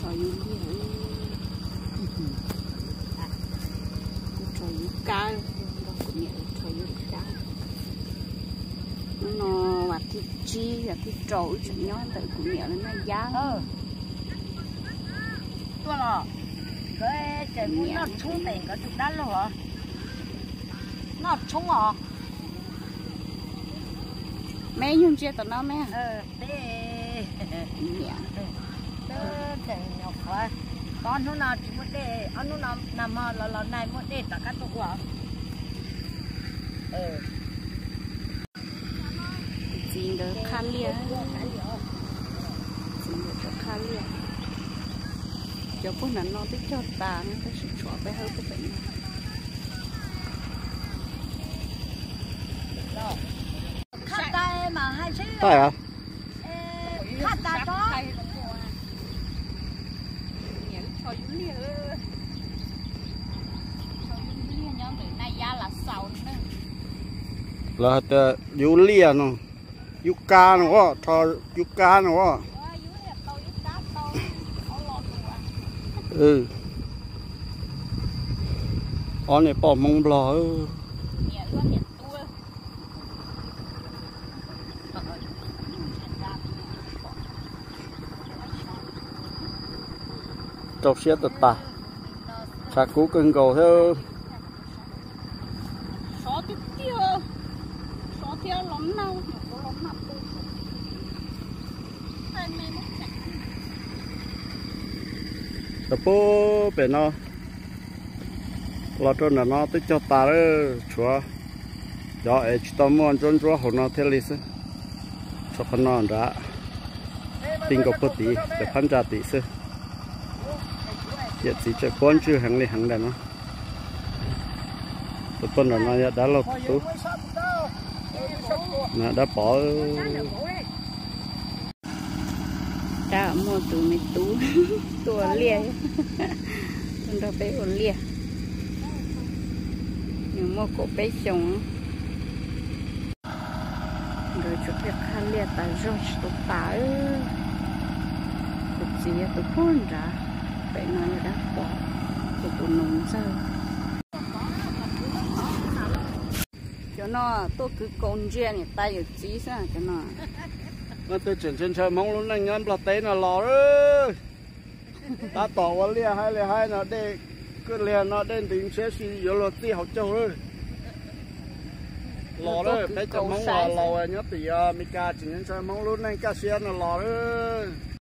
Yus liaj, kuv rho yus kab, kuv niam rho yus kab. Hnub no vas thib tsib, vas thib rau wb tseem nyob ntawm kuv niam lawv Naj Yab. Tuaj los, nkawd tseem mus noj tshoob pem nkawd tus dab laug os. Noj tshoob os. Meb nyuag ntsia tom no me. Peb, tseem nyuam qhuav, ob hnub no tsis muaj dej, ob hnub no nag hmo los los nag muaj dej rov qab tuaj ua. Txiv ntawd qhab liaj, txiv ntawd qhab liaj. Cov puag nram no twb cog tas no tab sis tshuav peb hawb puag pem no. Taij os. Lawv hais tias yus liaj no, yus kab no, rho yus kab no. Ob niag poj Hmoob Nplog. Rau siab tas tas, tshav kub kawg nkaus thiab. Rau puag pem no los rau nram no twb cog tas lawm, tshuav cov es tsis tau muaj ntsuab ntsuab hauv no thiaj li xwb. Tshuav qhov no nrad, ti nkaus puag tim cov phab ntsa tim xwb. Yawm txiv tseem puab ntswg heev li heev ntawm no. Tus puag nram no yog dab laug tus tub, dab pov. Rab muaj tus me tub tuaj ua liaj, tuaj nrog peb ua liaj. Nws muaj kaum peb xyoos. Nkawd tsuas qhia qhaj liaj tas zog tsis tau tas. Tus txiv yog tus puag nrad, pem no yog dab pov, tus tus nus ntxawg. Cov no tuaj kwv kaus ntsia niam tais yawm txiv xwb cov no. Leej twg tseem ntshaw ntshaw Hmoob lub neej nyob Nplog teb no los. Tab tom ua liaj haib li haib no dej, kwj liag no dej nti ntshiab si yuav luag txij hauv caug lawm. Los lawm, peb cov Hmoob los laus nyob tim Amelikas tseem ntshaw Hmoob lub neej kaj siab no los lawm.